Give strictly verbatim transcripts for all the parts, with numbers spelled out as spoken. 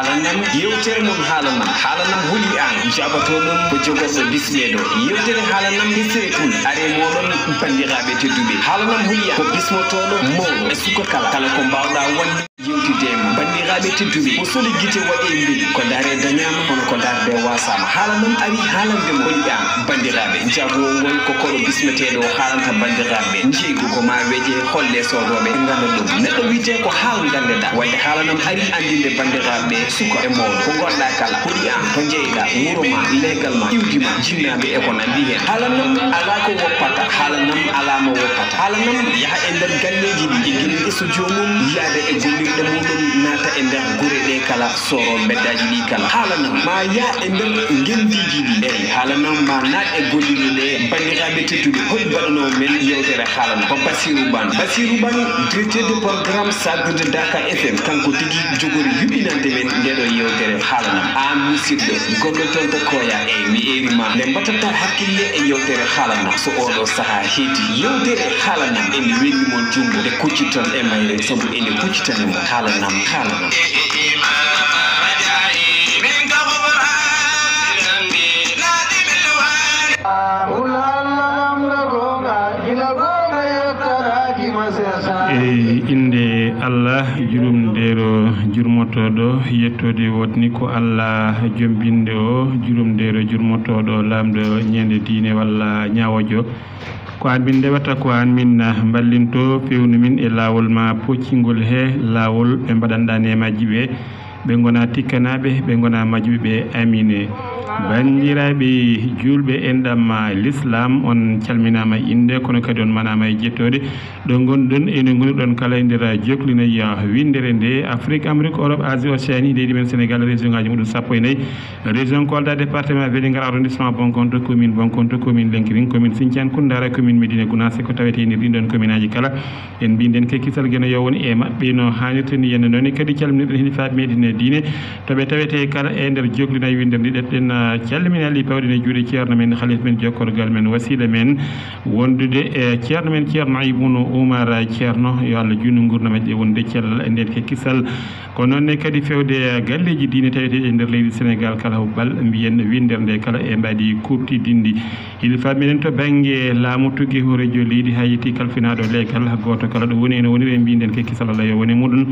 Haalanam, yewtere mon Haalanam. Haalanam holi aan, jaɓatooɗon ko jogorɗo bismeeɗo. Yewtere Haalanam, hesere pul, are mooɗon banndiraaɓe tedduɓe. Haalanam holi aan, ko bismotooɗo mawɗo e suka kala, kala ko mbaawɗaa wonde yewtidde e mum. Banndiraaɓe tedduɓe, ko soli gite waɗe mbeli, ko ndaaree dañaama, kono ko ndaarde waasaama. Haalanam ari haalande mo holi aan. Banndiraaɓe, njagoo ngol ko koɗo bismeteeɗo o haalanta banndiraaɓe. Njeeygu ko maa weƴe, holle soodooɓe, ngannda ɗum. Neɗɗo wiyetee ko haal nganndeɗaa. Wayde Haalanam ari anndinde banndiraaɓe, suka e mawɗo, ko ngonɗaa kala, hoɗi aan, to njeyɗaa, wuro maa, leegal maa, iwdi maa, jinnaaɓe e ko nanndi heen. Haalanam alaa ko woppata, Haalanam alaa mo woppata. Haalanam yaha e nder galleeji ɗi, e gila e so joomum, yaada e gollirɗe muɗum, naata e nder gure ɗe kala, sooro mbeddaaji ɗi kala. Haalanam maa yah e nder ngenndiiji ɗi. Eey, Haalanam maa naat e gollirɗe ɗe. Banndiraaɓe tedduɓe, hol mbaɗanoowo men yewtere Haalanam? Ko Basiru Ban. Basiru Ban, directeur de programme Saggude Daka F M, kanko tigi jogori yuɓɓinande men ndeɗo yewtere Haalanam. Aan musidɗo, gonɗo toon to Koya, eey, mi eeri ma. Nde mbaɗataa hakkille e yewtere Haalanam. So oɗo sahaa heedi, yewtere Haalanam, ene welni mon junngo, nde kucciton e mayre, sabu ene kuccitani mon. Haalanam, Haalanam. E innde Allah, jurumdeero jurmotooɗo, yettoode woodani ko Allah jombinde o, jurumdeero jurmotooɗo, laamɗo ñeende diine walla ñaawoojo. Ko aan min ndewata, ko aan min mballintoo, fewnu min e laawol ma poccingol he laawol ɓe mbaɗanɗaa neemaaji ɓe. Ɓe ngona tikkanaaɓe, ɓe ngona majjuɓe ɓe. Amiin. Banndiraaɓe juulɓe, enɗam Lislaam, on calminaama e innde, kono kadi on manaama e jettoode. Ɗo ngonɗon, ene ngoniɗon kala e nder joklinay winndere nde, Afrique, Amérique, Europe, Asie, Océanie, leydi men Sénégal, région ngaaji muɗum sappo e nayi, région Kolda, département Vélingara, arrondissement Bonkonto, commune Bonkonto, commune Lenkiring, commune Sinthiane Koundara, commune Médina Gounass, ko tawetee e nder ɗin ɗon commune aji kala. En mbinden ke kisal geno yo won e maɓɓe no haanirta ni. Yande noon kadi calminirɗen hilifaaɓe meɗen e diine to ɓe tawete kala e nder joklinay winndere nde. Ɗen, ah, calminali pawɗen e juuɗe ceerno men, khalifa men, jokkorgal men, wasila men wondude e ceerno men, ceerno Ibnu Umar Ceerno, yo Allah juutnu nguurndam majje wonde cellal e nden ke kisal. Ko noon ne kadi fewde galleeji diine taweteeɗi e nder leydi Senegaal kala, hubbal mbiyen winndere nde kala e mbaadi kuuɓtidinndi. Hilifaaɓe meɗen to bannge laamu, tuggi hooreejo leydi haa yetti kalfinaaɗo leegal, gooto kala ɗo woni ene woniri e mbinden ke kisal Allah yo wone muɗum.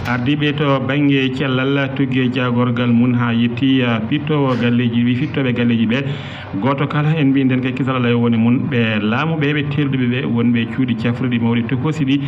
Ardiiɓe to bannge cellal, tuggi e jaagorgal mum haa yetti, ah, pittoowo galleeji, wi fittooɓe galleeji ɓe, gooto kala en mbinden ke kisal Allah yo wone mum. Ɓe laamu ɓe, ɓe teelɗuɓe ɓe, wonɓe cuuɗi cafruɗi mawɗi tokosi ɗi,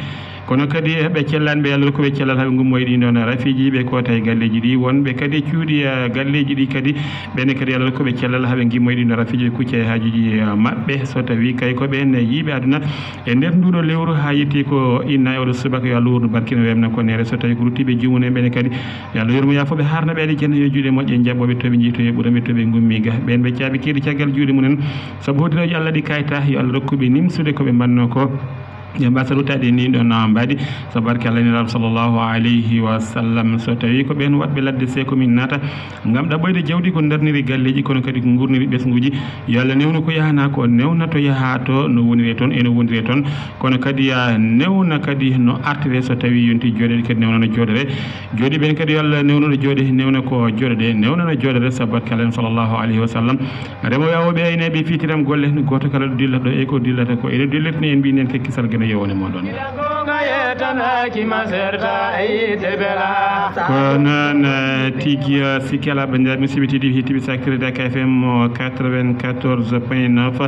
kono kadi ɓe cellanɓe Allah rokkuɓe cellal haa ɓe ngummo e ɗin ɗon rafiiji, ɓe koota e galleeji ɗi, wonɓe kadi e cuuɗi, eh, galleeji ɗi kadi, ɓen kadi Allah rokkuɓe cellal haa ɓe ngimmo e ɗin ɗon rafiiji, ɓe kucca e haajuuji, eh, maɓɓe. So tawi kay ko ɓen yiiɓe aduna e nder nduɗo lewru haa yetti ko inna e oɗo subaka, yo Allah wuurnu barkina wemna ko nere. So tawi ko ruttiiɓe juumum en ɓen kadi, yo Allah yurmo yaafo ɓe, harna ɓe aljanna, yo juuɗe moƴƴe njaɓɓo ɓe to ɓe njii to ɓe ɓura ɓe to ɓe ngummi ga. Ɓen ɓe caabi keeri caggal juuɗe mum en, sabu hoddirooji Allah ɗi kayta, yo Allah rokku ɓe nimsude ko ɓe mbanno ko. Ɓe mbasa ruttaade e nii ɗoon mbaadi, so barke Allah e Nelaaɗo sallallahu alayhi wa sallam. So tawi ko ɓeen waɗɓe ladde seeko min naata ngam ɗaɓɓoyde jawdi ko darniri galleeji, kono kadi ko nguurniri ɓesnguuji, yo Allah newnu ko yahanaa ko, newna to yahaa to, no woniri toon e no woniri toon, kono kadi, ah, newna kadi no artire so tawi yonti jooɗeede kadi newna no jooɗere. Jooɗiiɓe ɓeen kadi yo Allah newnu no jooɗe, newna ko jooɗeede, newna no jooɗere, sabu barke Allah en sallallahu alayhi wa sallam. Remooɓe, awooɓe, aynaaɓe, fitiram golle, gooto kala ɗo dillata ɗo e ko dillata ko, eɗen dillitni en mbiɗen ke kisal geno yewone moɗon. Ko noon, eh, tigi, eh, sikki alaa, banndiraaɓe musidɓe tedduɓe, heɗiiɓe Sakkirde Dak F M quatre-vingt-quatorze point neuf,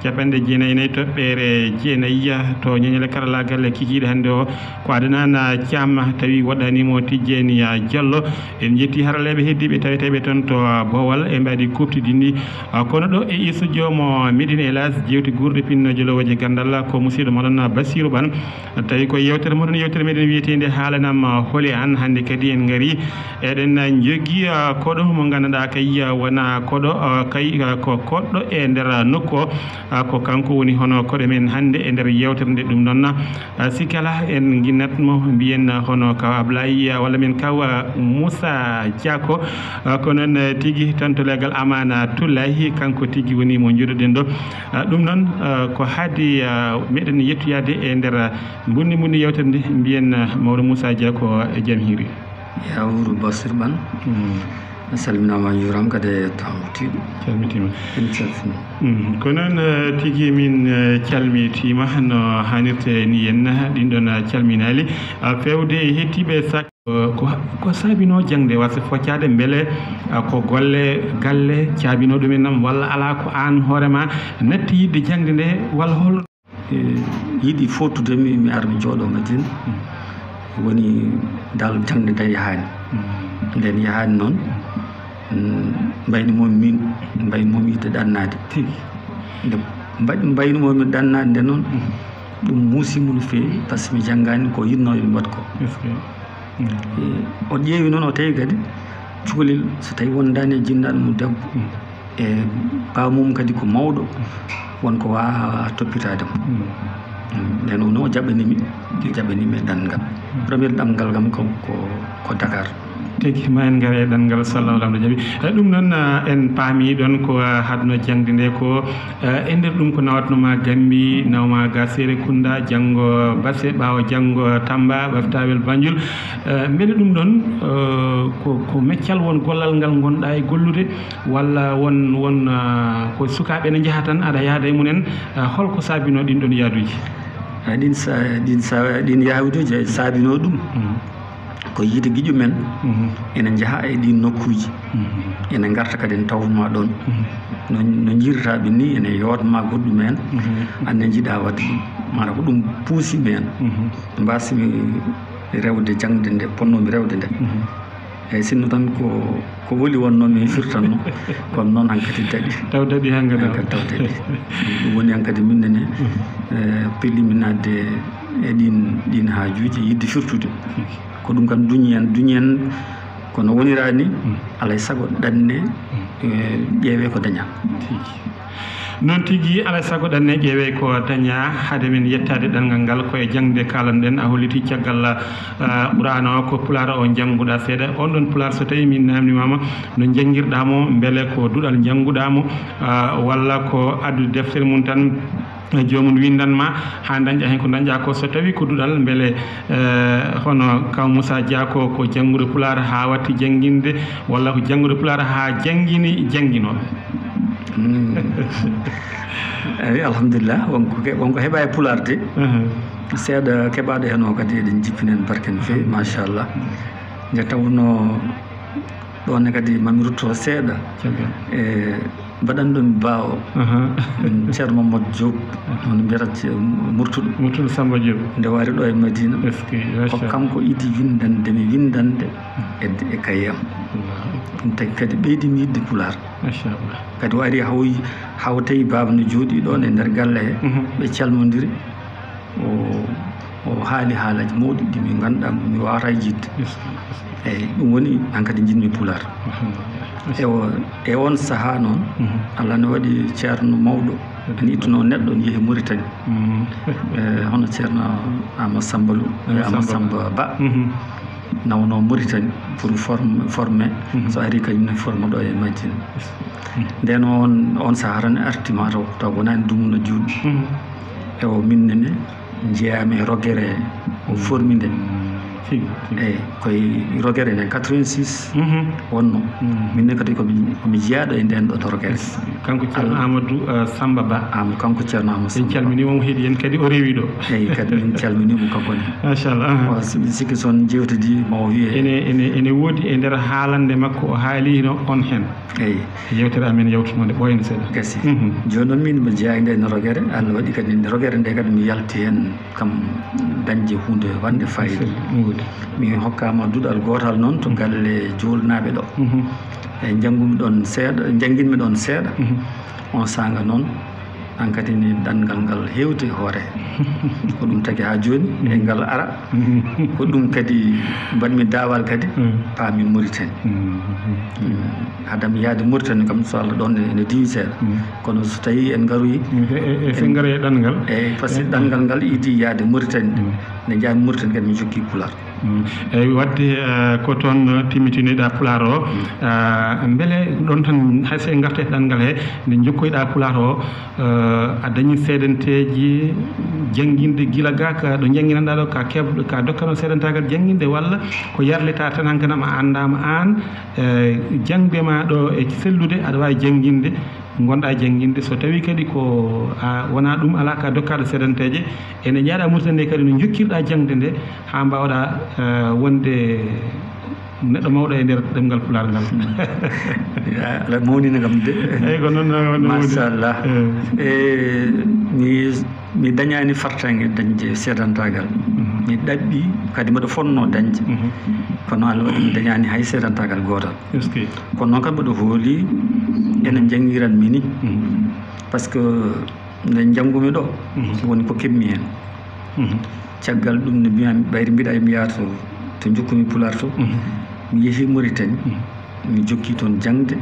capanɗe jeenayi e nayi toɓɓere jeenayi, to ñeñele karallaagal e kikiiɗe hannde o. Ko Adnan Thiam tawi woɗɗaani mo Tijjani Diallo. En njetti haralleeɓe heddiiɓe taweteeɓe toon to Bowal e mbaadi kuuɓtidinndi. Kono ɗo e Isu Joomo Medina Elas, jeewte guurɗe pinnooje lowooje ganndal, ko musiɗɗo moɗon Basiru Ɓan. Tawi ko yeewtere moɗon, yeewtere meɗen wiyeteende Haalanam Holi Aan. Hannde kadi en ngari, eɗen njogii, ah, koɗo mo ngannduɗaa kay, ah, wonaa koɗo, ah, kay, ah, ko koɗɗo e nder nokku o. Ah, ko kanko woni hono koɗo men hannde e nder yeewtere nde. Ɗum noon, ah, sikki alaa, en nginnat mo, mbiyen, ah, hono Kaw Ablaye, ah, walla men Kaw, ah, Moussa Diako. Ah, ko noon, eh, tigi, tan to leegal Amana Tullahi, kanko tigi woni mo njoɗoɗen ɗo. Ah, ɗum noon, ah, ko haadi, ah, meɗen yettoyaade e nder, ah, mbunndi mbunndi yeewtere nde, mbiyen, ah, mawɗo Moussa Diako, eh, jam hiiri. Yawru Basir Ban. Mm. A salminaama, a juuraama kadi e Tawtiiɗo. Calmitiima. En calfini. Mm. Ko noon, eh, tigi min, eh, calmitiima no haanirta ni en ɗin ɗon, eh, calminaali. Ah, feewde e heɗtiiɓe sak-, eh, ko, ko saabinoo jaŋde waasa foccaade mbele, ah, ko golle galle caabinoo ɗum en nam walla alaa ko aan hoore ma natti yiɗde jaŋde nde walla hol? E, yiɗi footude mi, mi ara mi jooɗoo Madina. Woni dal jaŋde nde yahaani. Nden yahaani noon, mm, mbayni moom min, mbayni moom yiɗde ɗannaade. Tigi. Nde mba-, mbayni moom mi ɗannaade nde noon, ɗum muusi mo no feewi, par ce que mi janngaani ko yiɗnoo yo mi waɗ ko. Est-ce que? Mm. E, o ƴeewi noon, o tawi kadi cukalel, so tawi wondaani e jinnaaɗo mum debbo, mm, e baaba mum kadi ko mawɗo, won ko waawaa toppitaade mo. Mm. Mm. Nden o noon o jaɓanii mi, jaɓanii mi e ɗanngal. Mm. Premier ɗanngal kam ko, ko, ko Dakar. Tigi, ma en ngar e ɗanngal, so Allah lamɗo jaɓi. E, ɗum noon, ah, en paami ɗon ko, ah, haɗno jaŋde nde ko, eh, e nder ɗum ko nawatno ma Gambi, naw ma ga Serekunda, janngo Basse, ɓaawo janngo Tamba, ɓaftawel Banjul. Eh, mbele ɗum ɗon, eh, ko, ko meccal won gollal ngal ngonɗa e gollude, walla won, won, ah, ko sukaaɓe ne njaha tan, aɗa yahda e mumen, ah, holko saabinoo ɗin ɗon yaaduuji? Ah, ɗin sa-, ɗin sa-, ɗin yaaduuji saabinoo ɗum. Mm. Ko yiide giƴu men, mhm, ene njaha e ɗin nokkuuji. Mhm. Ene ngarta kadi ene tawma ɗon. Mhm. No, no njiiruɗaa ɓe ni, ene yootma goɗɗum en. Mhm. Aan ne njiɗaa waɗde ɗum. Maanaam ko ɗum puusi mi en. Mhm. Mbasmi rewde jaŋde nde potnoomi rewde nde. Mhm. Eeyi, sinno tan ko, ko woli wonnoo mi firtanno, kono noon hankadi daɗi. Taw daɗi hankadi. Hankadi taw daɗi. Ɗum woni hankadi min ne, mhm, eh, pelli mi naatde e ɗin, ɗin haajuuji, yiɗde firtude. Mhm. Ko ɗum kam duñi en, duñi en ko no wonira ni, mm, alaa e sago ɗanne, mm, eh, ƴeewee ko dañaa. Tigi. Noon tigi, alaa e sago ɗanne ƴeewee ko dañaa. Hade min yettaade ɗanngal ngal, ko e jaŋde kaalanɗen, a hollitii caggal, ah, Qur'aana o ko Pulaar o njannguɗaa seeɗa. On ɗon Pulaar, so tawii min naamndimaama no njanngirɗaa mo, mbele ko duɗal njannguɗaa mo, ah, walla ko addude deftere mum tan, joomum winndan ma haa dañƴa heen ko dañƴa ko. So tawii ko duɗal, mbele, eh, hono Kaw Moussa Dia ko, ko janngude Pulaar haa watti jannginde, walla ko janngude Pulaar haa janngini jannginooɓe? Mm. Eeyi, alhamdulillah, wonko ke-, wonko heɓaa e Pulaar de. Mhm. Seeɗa keɓaaɗo heen o kadi eɗen njippina en barke no feewi, mhm, machallah. Nde tawnoo ɗoon ne kadi mami rutto seeɗa. Caggal. E mbaɗanɗo mi baawo. Aha. Mm, Ceerno Mamadou Diop, aha, hono mbiyata Ce-, Murtuɗo. Murtuɗo Samba Diop. Nde o ari ɗo e Madina. Est-ce que, ko machallah, kanko idi winndande mi winndande e, e kaye am. Allahu akbar. Ɗum tagi kadi ɓeydi mi yiɗde Pulaar. Machallah. Kadi o ari haw-, hawta e baaba no jooɗii ɗoon e nder galle he. Mhm. Ɓe calmondiri. O, o haali haalaaji mawɗi ɗi mi ngannduɗaa mi waawata jiɗde. Yes, yes. Eeyi, ɗum woni hankadi njiɗmi Pulaar. Alhamdulillah. E o, e on sahaa noon, mhm, Allah ne waɗi ceerno mawɗo, mhm, ene ittunoo neɗɗo, ne yehi Mauritanie. Mhm. E, hono Ceerno Amadou Samba Lo, Amadou Amadou Samba Ba. Samba Ba. Mhm. Nawnoo Mauritanie pour form-, former. Mhm. So ari kañum ne forma ɗo e Madina. Yes. Mhm. Nden on, on sahaa tan arti ma taw, taw wonaani dumunna juuɗe. Mhm. E o min nene, njeyaami e rogere o formi nde. Mm, tigi, tigi. Eeyi, koye rogere nden quatre-vingt-six, mhm, wonno. Mm. Min ne kadi ko mi, ko mi jeyaaɗo e nden ɗo rogere. Kanko Ceerno Al- Amadou, eh, Samba Ba. Am, kanko Ceerno Amadou Samba Ba. En calminii mo, heɗii en kadi o rewi ɗo. Eeyi, kadi min calminii mo kanko ne. Machallah, aha. Wa, si-, mi sikki so on jewtidi ma o wiye. Ene, ene, ene woodi e nder haalande makko o haalino on heen. Eeyi. Yewtere amen yawtunoo nde ɓooyani seeɗa. Gasi. Mhm. Jooni noon min mbo jeyaa nde no rogere, Allah waɗi kadi nde rogere nde kadi mi yalti heen kam dañde huunde wande fayida. Ɗum woni. Mi hokkaama duɗal gootal noon to galle joolnaaɓe ɗo. Mhm. E njanngumi ɗoon seeɗa, njannginmi ɗoon seeɗa. Mhm. On saanga noon, aan kadi ne ɗanngal ngal heewti e hoore. Ko ɗum tagi haa jooni, mhm, e ngal ara. Mhm. Ko ɗum kadi mbaɗmi daawal kadi, mhm, paami Mauritanie. Mhm. Mm. Hade am yahde Mauritanie kam, so Allah ɗoon ne, ne diwi seeɗa. Mm. Kono so tawii en ngaroyi, mm, e, e, e, so en ngaroyi e ɗanngal. Eeyi, par ce que, mm, ɗanngal ngal idi yahde Mauritanie. Mm. Nde njahmi Mauritanie kadi mi jokki Pulaar. Eyi, waɗde, eh, ko toon timmitinoɗaa Pulaar o. Eh, mbele ɗoon tan, hay so en ngartii e ɗanngal he, nde njokkoyɗaa Pulaar o, eh, a dañii seedanteeji jannginde gila ga ka ɗo njannginanɗaa ɗo, ka keɓ-, ka dokkano seedantaagal jannginde, walla ko yarlitaa tan hankkanam a anndaama aan, eh, jaŋde ma ɗo e sellude, aɗa waawi jannginde, ngonɗaa jannginde, so tawii kadi ko a wonaa ɗum, alaa ka dokkaaɗo seedanteeje, ene njaaɗa Mauritanie nde kadi no njokkirɗaa jaŋde nde haa mbaawɗaa, eh, wonde neɗɗo mawɗo e nder ɗemngal Pulaar ngal. Ya, aɗa mawnina kam de. Eyi, ko noon, noon, noon woni. Machallah. Eh. Eh, mi, mi dañaani fartaŋŋe dañde seedantaagal. Mhm. Mi ɗaɓɓi, kadi mboɗo fotnoo dañde. Mhm. Kono Allah waɗi mi dañaani hay seedantaagal gootal. Est-ce que? Kono noon kam mboɗo hooli ene njanngiran mi ni. Mhm. Par ce que nde njanngumi ɗo, mhm, woni ko keɓmi heen. Mhm. Caggal ɗum nde mbiyan, ɓayri mbiɗa mi yaha to, to njokkumi Pulaar to, mhm, mi yehi Mauritanie, mhm, mi jokki toon jaŋde,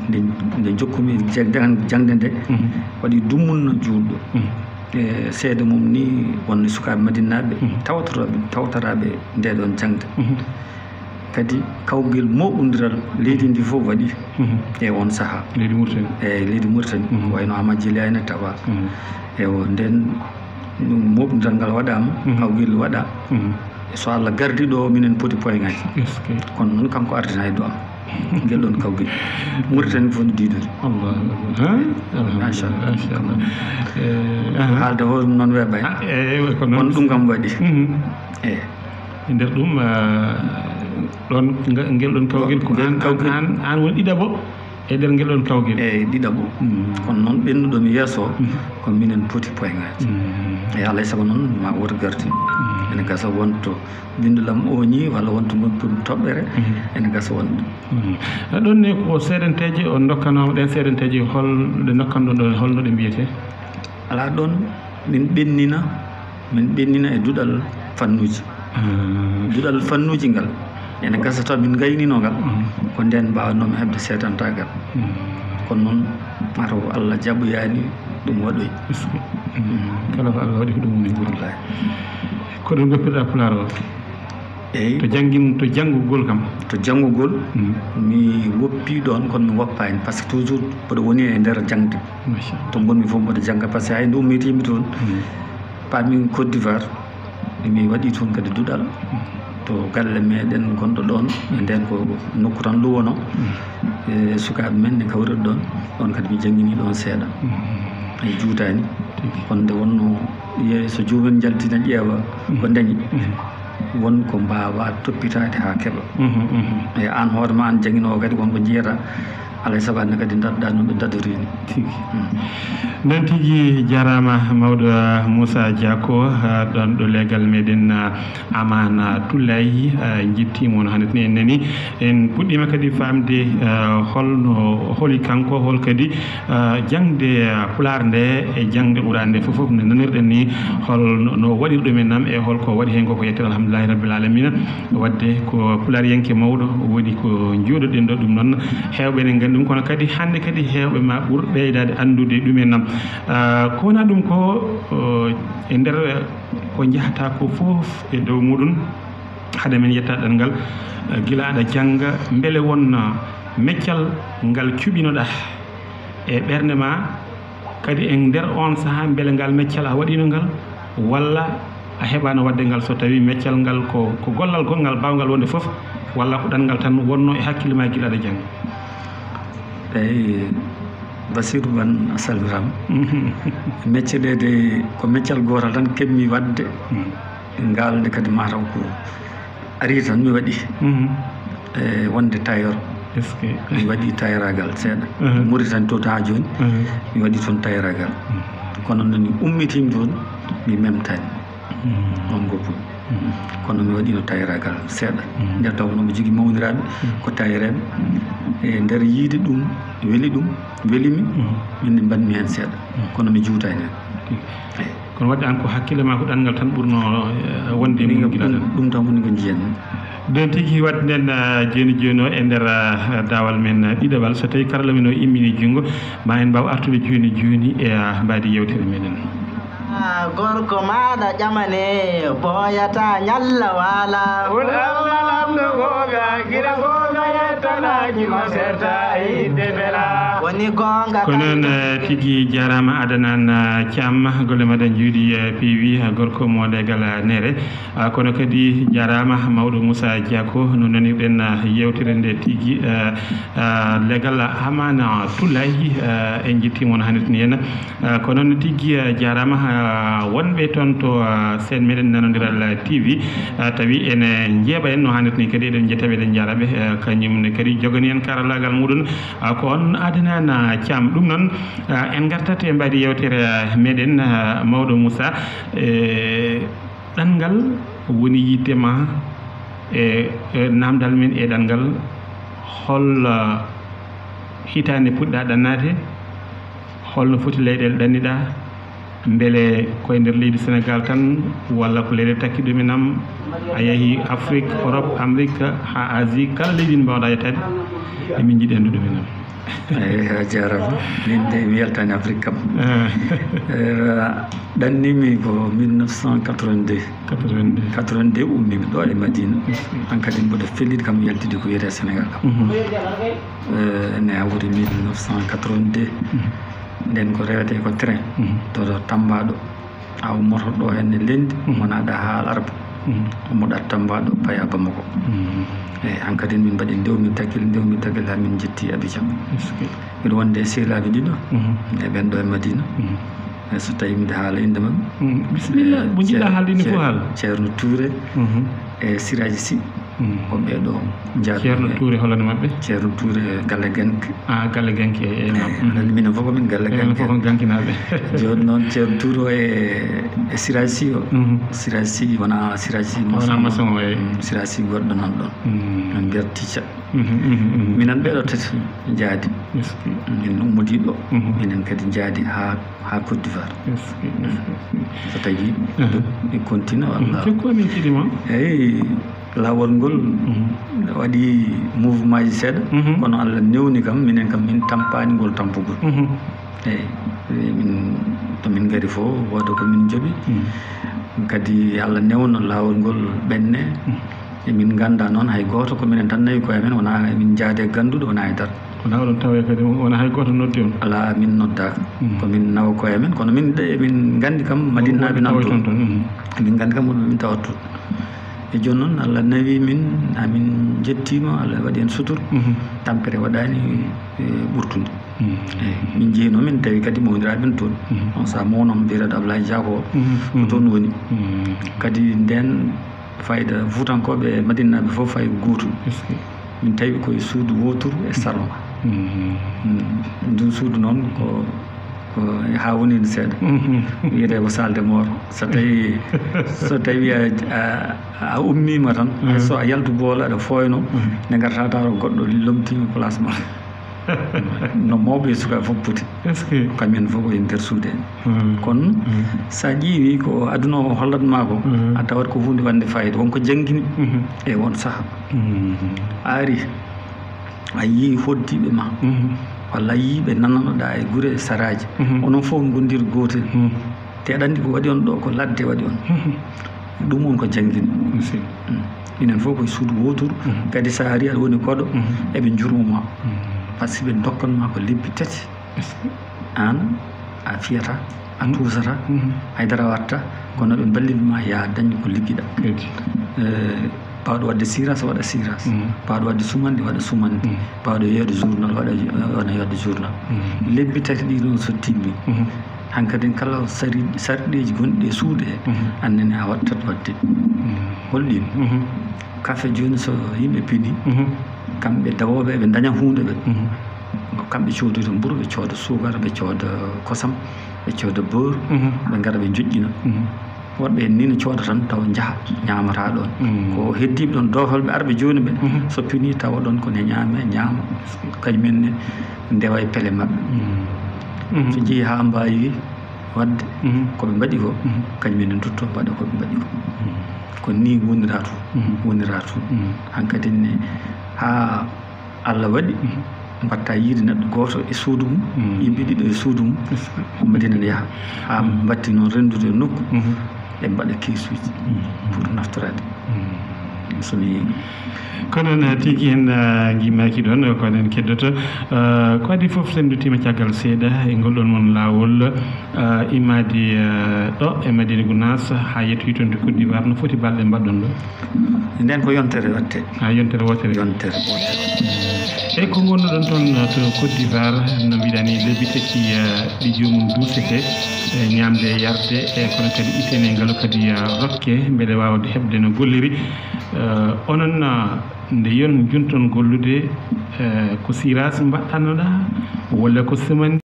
nde, nde njokkumi jang-, jang-, jaŋde nde, mhm, waɗi dumunna juutɗo. Mhm. E seede mum ni, wonde sukaaɓe Madinaaɓe, mhm, tawtorooɓe, tawtoraaɓe nde ɗoon jaŋde. Mhm. Kadi kawgel mooɓondiral leydi ndi fof waɗi, mhm, e oon sahaa. Leydi Mauritanie. E leydi Mauritanie. Mhm. Ko wayno Amadou Djily en, Taba. Mhm. E o ndeen, ɗum mooɓondiral ngal waɗaama, mhm, kawgel waɗa. Mhm. So Allah gardii ɗo, minen poti poyŋaaji. Est-ce que? Kono noon kanko ardinaa e du'am. Ngel ɗoon kawgel. Mauritanie fof no diidori. Allahu Akbar. Ha? Alhamdulillah. Machallah. Machallah. Eh, aha. Haalde hoore mum noon weeɓaani. Ah, eh, eh, ko noon. Kono ɗum kam waɗi. Mhm. Eyi. E nder ɗum, ah, ɗon nga-, ngel ɗon kawgel ko ngel an, an, kawgel. An, an woni ɗiɗaɓo e nder ngel ɗon kawgel. Eyi, ɗiɗaɓo. Mm. Kono noon ɓennuɗo mi yeeso, mm, ko minen poti poyŋaaji. Mm. Eyi, alaa e sago noon ma woto gartin. Mm. Ene gasa wonto binndol am ooñii walla wonto nodduɗo toɓɓere, mm, ene gasa wonde. Mm. Ah, ɗon ne ko seedanteeje o ndokkanooma, ɗen seedanteeje hol ɗe ndokkanɗon ɗon, holno ɗe mbiyetee? Alaa, ɗoon min ɓennina, min ɓennina e duɗal fannuuji. Ah. Duɗal fannuuji ngal, ene gasa taw min ngayniino ngal, mm, ko ndeen mbaawnoomi heɓde seedantaagal. Mm. Kono noon, mataw Allah jaɓoyaani ɗum waɗoyi. Est-ce que? Mm. Kala ko Allah waɗi ko ɗum woni. Wallaahi. Ko ɗum goppirɗaa Pulaar o? Eyi. To janngin-, to janngugol kam? To janngugol, mm, mi woppii ɗoon, kono mi woppaani, par ce que toujours mboɗo woni e nder jaŋde. Machallah. To ngonmi fof mboɗo jannga, par ce que hay nde ummitiimi toon, mm, paami Côte d'Ivoire, mi waɗii toon kadi duɗal. Mm. To galle meɗen gonɗo ɗoon, e ndeen ko nokku tan luwono. Mm. E sukaaɓe men ne kawriri ɗoon, ɗoon kadi mi jannginii ɗoon seeɗa. Mm. E juutaani. Tigi. Kono nde wonnoo yeeso joomen njaltina ƴeewa ko, mm, dañi. Mm. Won ko mbaawaa toppitaade haa keɓa. Mhm, mhm. E aan hoore ma, aan jannginoowo kadi, won ko njiyata, alaa e sago aan ne kadi daɗɗa no ɓe daɗorii ni. Tigi. Mm. Noon tigi, jaaraama mawɗo Moussa Diako, ah, ɗoon ɗo leegal meɗen, ah, Amana Tullayi, ah, njettiima on hannde en nani. En puɗɗiima kadi faamde, ah, holno, holi kanko, hol kadi, ah, jaŋde, ah, Pulaar nde e jaŋde Quraan nde fof, fof nde nanirɗen ni, hol no, no waɗiri ɗum e nam e hol ko waɗi heen ko, ko yettere Alhamdulillahi Rabbil Alamina. Waɗde ko Pulaariyanke mawɗo woni ko njooɗoɗen ɗo, ɗum noon heewɓe ene nganndi ɗum, kono kadi hannde kadi heewɓe ma ɓur ɓeydaade anndude ɗum e nam. Ah, ko wonaa ɗum ko, oh, e nder ko njahata ko fof e dow muɗum, hade men yettaade ɗanngal, eh, gila aɗa jannga, mbele won, ah, meccal ngal cuɓinoɗaa e ɓernde ma, kadi e nder oon sahaa, mbele ngal meccal a waɗiino ngal, walla a heɓaano waɗde ngal, so tawii meccal ngal ko, ko gollal gonngal baawngal wonde fof, walla ko ɗanngal tan wonnoo e hakkille ma gila aɗa jannga? Eyi, Basiru Ban, a salmiraama. Mhm. Mecce ɗe de, ko meccal gootal tan keɓmi waɗde. Mhm. Ngal nde kadi mataw ko ari tan mi waɗi. Mhm. E wonde tailleur. Est-ce que? Mi waɗi tailleur-aagal seeɗa. Mhm. Mauritanie to haa jooni, mhm, mi waɗi toon tailleur-aagal. Mhm. Kono nde mi ummitiimi toon, mi memtaani. Mhm. On goppu. Mhm. Kono mi waɗiino tailleur-aagal seeɗa. Mhm. Nde tawnoo mi jogii mawniraaɓe, mhm, ko tailleur-ɓe. E nder yiide ɗum, weli ɗum, weli mi, mhm, min ne mbaɗmi heen seeɗa. Mhm. Kono mi juutaani heen. Mhm. Eyi. Kono waɗde aan ko hakkille ma ko ɗanngal tan ɓurno, eh, wonde e mum gila ɗum, ɗum tan woni ko njiyanmi. Ɗum tigi waɗde nden, ah, jooni jooni o e nder, ah, daawal men, ah, ɗiɗaɓal. So tawii karalla men o immini junngo, ma en mbaaw artude jooni jooni e, ah, mbaadi yeewtere meɗen. Gorko maaɗa ƴamane, boyata ñalla waala. Won Allah lamɗo googa, gila googa yettanaaki mo serta e yiɗde bela. Woni goonga. Ko noon, eh, tigi jaaraama Adanan, eh, Thiam, golle maaɗa njuuɗi, eh, peewi, eh, gorko mo leegal, eh, Neere. Ah, kono kadi jaaraama mawɗo Moussa Diako, no nanirɗen, ah, yeewtere nde tigi, ah, ah, leegal Hamana Toulaye, ah, en njettiima on hannde tun heen. Ah, ko noon tigi, ah, jaaraama, ah, wonɓe toon to, ah, seen meɗen Nanondiral T V, ah, tawi ene njeeɓa en no hannde tun kadi eɗen njetta ɓe, eɗen njaara ɓe, ah, kañum ne kadi jogani en karallaagal muɗum. Ah, ko on Adnan, ah, Thiam. Ɗum noon, ah, en ngartat e mbaydi yeewtere, ah, meɗen, ah, mawɗo Moussa. Eh, Ɗanngal woni yiɗde ma e, e naamndal men e ɗanngal, hol, ah, hitaande puɗɗa ɗannaade, holno foti leyɗeele ɗanniɗa, mbele koye nder leydi Senegaal tan walla ko leyɗeele takkiɗe ɗum e nam, a yahi Afrik, Orop, Amerik, haa Asie, kala leydi ndi mbaawɗa yettaade, emin njiɗi anndude ɗum e nam. Eyi, a jaaraama. Min de mi yaltaani Afrik kam. Eh, ɗannimi ko mille neuf cent quatre-vingt-deux. Quatre-vingt-deux. Quatre-vingt-deux ummimi ɗo e Madina. An kadi mboɗo felliti kam yaltude ko wiyetee Senegaal kam. Mhm. Eh, ne hawri mille neuf cent quatre-vingt-deux. Mhm. Nden ko rewetee ko train. Mhm. To, to Tamba ɗo. A ummoto ɗo henne lendi, mhm, wona ɗa haa Alarba. Mhm. Ummoɗa Tamba ɗo, paya Bamako. Mhm. Eyi, hankadi min mbaɗi ndewmi tagel, ndewmi tagel haa min njetti Abidjan. Est-ce que? Miɗo wonde e sehilaaɓe ɗiɗo, mhm, e ɓen ɗo e Madina. Mhm. E so tawi miɗo haala innde maɓɓe. Mhm. Bisimilla, eh, mo njiɗɗa Ceer-, haalde inde fof Ceer-, haala. Ceerno Touré, mhm, e Siraji Sy. Mm. Ko ɓee ɗo njaadu. Ceerno Touré, holano maɓɓe? Ceerno Touré, Galle Ganki. Ah, Galle Ganki, e, e, nam. Eh, aɗa anndi minen fof ko min Galle Ganki. Fof ko Gankinaaɓe. Jooni noon, Ceerno Touré o e, e Siraji Sy o. Mhm. Siraji Sy wona Siraji Sy wona maçon o. Maçon o, eyi. Mm, Siraji Sy goɗɗo nan ɗon. Mm. Min mbiyata Ticca. Mhm, mhm, mhm. Minen ɓee ɗo tati njaadi. Est-ce que? Min ummodii ɗo. Mhm. Minen kadi njaadi haa haa Côte d'Ivoire. Est-ce que, est-ce que, est-ce que. So tagi, mhm, ɗi continue walla? Mhm. Jokku amin kiɗi ma. Eyi, laawol ngol, mhm, waɗi mouvement ji seeɗa, mhm, kono Allah newni kam, minen kam min tampaani ngol tampugol. Mhm. Eyi, min, to min ngari fof, wooda ko min njoɓi. Mhm. Kadi Allah newno laawol ngol ɓenne. Mhm. Emin ngannda noon hay gooto, ko minen tan nawi koye amen, wona emin njaade gannduɗo, wona e dara. Wona oɗon tawe kadi, wona hay gooto noddi on? Alaa, min noddaaka. Mm. Ko min nawa koye amen, kono min de, emin nganndi kam Madinaaɓe nan toon. Mm. Emin nganndi kam wonɓe min tawata toon. E jooni noon, Allah nawi min, amin njettiima, Allah waɗi en sutur. Mhm. Tampere waɗaani, e, ɓurtunde. Mm. Eyi, min njehinoo, min tawi kadi mawniraaɓe men toon. Mhm. On sahaa mawno mo biyeteeɗo Ablaye Diago o, mhm, ko toon woni. Mm. Kadi ndeen fayda Fuutankooɓe e Madinaaɓe fof fayi ko gootum. Est-ce que? Min tawi ko e suudu wooturu e salon. Mm. Mm. Ndun suudu noon ko, ko haa woni seeɗa. Mhm. Wiyetee ko salle de mort. So tawi, so tawi a, a, a ummiima tan, hay so a yaltu boowal aɗa fooynoo, mhm, nde ngartaa tawa goɗɗo lomtiima place ma. No mawɓe e sukaaɓe fof poti. Est-ce que? Kamɓe fof ko e nder suudu en. Hmm. Kono, hmm, so a ƴeewi ko aduna o hollat ma ko, hmm, a tawat ko huunde wonde fayida. Won ko janngini, hmm, e won saha. Hmm. A ari, a yii hoddiiɓe ma, hmm, walla a yii ɓe nananoɗaa e gure e saraaji. Hmm. Onon fof ngondir gootel. Hmm. Te aɗa anndi ko waɗi on ɗo, ko ladde waɗi on. Mhm. Ɗum woni ko janngini. Merci. Mm. Minen fof ko e suudu wooturu, mhm, kadi so a ari aɗa woni koɗo, mhm, eɓe njurmo ma. Mhm. Par ce que ɓe ndokkan ma ko lebbi tati. Merci. Aan a fiyata, a, mhm, tuusata, mhm, haydara watta, kono ɓe mballin ma ya dañ ko liggiɗa. Kadi. Eh, Baawɗo waɗde siras, waɗa siras. Mm. Baawɗo waɗde sumanndi, waɗa sumanndi. Mm. Baawɗo yeeyde journal, waɗa, waɗa yeeyde journal. Mm. Lebbi tati ɗi noon so timmi, mm, hankadin kala sari-, sarɗiiji gonɗi e suudu he, mm, annene a wattat waɗde. Mm. Hol ɗin? Mm. Kafe jooni so yimɓe pini, mm, kamɓe dawooɓe ɓe ndaña huunde ɓe. Mm. Ko kamɓe coodori mburu, ɓe cooda suukara, ɓe cooda kosam, ɓe cooda beurre, mhm, ɓe ngara ɓe njoƴƴina. Mhm. Woɗɓe en ni no cooda tan tawa njaha ñaamata ɗon. Mhm. Ko heddiiɓe ɗon doofolɓe arɓe jooni ɓe, mhm, so pini tawa ɗon ko ne ñaame, ñaama. Kañum en ne ndewa e pele maɓɓe. Mhm. Mhm. So jehi haa mbaawi waɗde, mhm, ko ɓe mbaɗi ko, mhm, kañum en ne ndutto mbaɗa ko ɓe mbaɗi ko. Mhm. Ko ni wonira toon, mhm, wonira toon. Mhm. Hankadi ne haa Allah waɗi, mhm, Mbatta yiide neɗɗo gooto e suudu mum, yimɓe ɗiɗo e suudu mum, ko Madina ne yaha. Haa mbatti noon renndude e nokku, ɓe mbaɗa keesuuji pour naftoraade. So mi yeeyi. Ko noon, eh, tigi en, eh, ngimaaki ɗoon, ko enen keddoto. Eh, ko adii fof, so en nduttiima caggal seeɗa e ngol ɗoon mon laawol, eh, immaade, eh, ɗo e Madina Gunaas haa yettoyi toon to Côte d'Ivoire, no foti balɗe mbaɗɗon ɗo? Ndeen ko yontere waɗte. Ah, yontere wootere. Yontere wootere. Eyi, ko ngonnoɗon toon to Côte d'Ivoire, no mbiɗa ni, lebbi tati, eh, ɗi joomum duusete, eh, ñaamde e yarde, e kono kadi itene ngalu kadi, eh, rokke, mbele waawde heɓde no golliri. Eh, onon, eh, nde yon njunton gollude, eh, ko siras mbaɗɗanoɗaa walla ko semani?